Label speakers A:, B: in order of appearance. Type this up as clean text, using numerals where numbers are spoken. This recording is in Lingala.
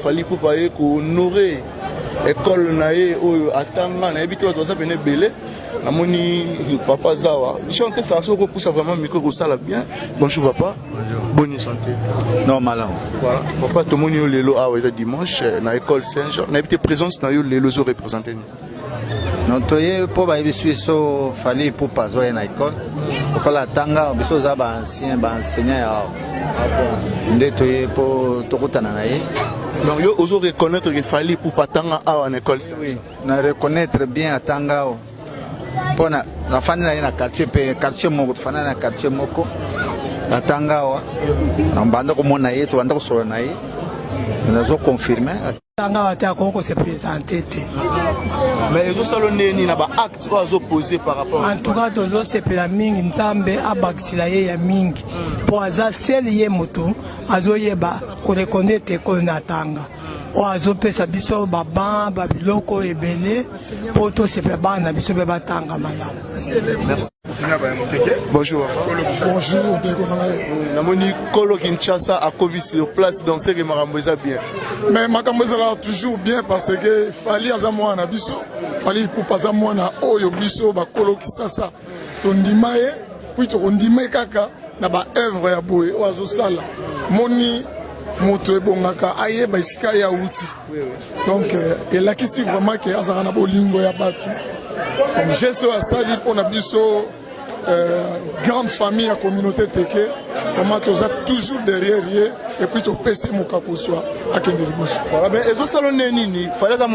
A: Fally Ipupa ye kohonorer école na ye oyo atanga. Nayebi te, bato baza pene ebele. Namoni papa zawa chante sala, soki okopusa vraiment micro kosala bien. Bonjour papa, bonne santé?
B: Non, malamu.
A: Voilà papa, tomoni yo lelo awa, eza dimanche na école Saint Jean. Nayebi te, présence na yo lelo ezoreprésente nini?
B: Non, toye mpo bayebisi biso Fally Ipupa azoya na école lokola atanga. Biso oza baancien baenseignant ya awa, nde toye mpo tokutana na ye.
A: Donc yo ozo reconnaître que Fally Ipupa atanga awa na école Saint?
B: Oui, na reconnaître bien, atanga awa mpo nafandi na ye na quartier mpe quartier moko, tofandi na quartier moko. Atanga awa, na banda komona ye, tobanda kosolola na ye, nazo confirme.
C: Tanga awa te, akoki kose présenter te.
A: Mais ezosala ndeni na baacte oyo azopose par rapport?
C: En tout cas tozosepela mingi, Nzambe abakisila ye ya mingi, mpo aza seul ye moto azoyeba koreconnaître ekolo na tanga, oyo azopesa biso baban babiloko ebele mpo tosepela, bana na biso mpe batanga malamu.
A: Bonjour.
D: Bonjour ndeko na ngai.
A: Namoni kolo Kinshasa akomi sur place, donc seke makambo eza bien.
D: Mais makambo ezalaka toujours bien parce que Fally aza mwana na biso. Fally Ipupa aza mwana oyo biso bakolo Kisasa tondima ye, puis tokondima ye kaka na baœuvre ya boye oyo azosala. Moni moto ebongaka ayeba esika ye awuti, donc elakisi vraiment ke azalaka na bolingo ya bato. Donc geste oyo asali mpona biso grande famille ya communauté teke, vraiment toza toujours derrière ye et puis topesi mokako swa akende liboso.
A: Voilà, mais ezosala nde nini? Fally aza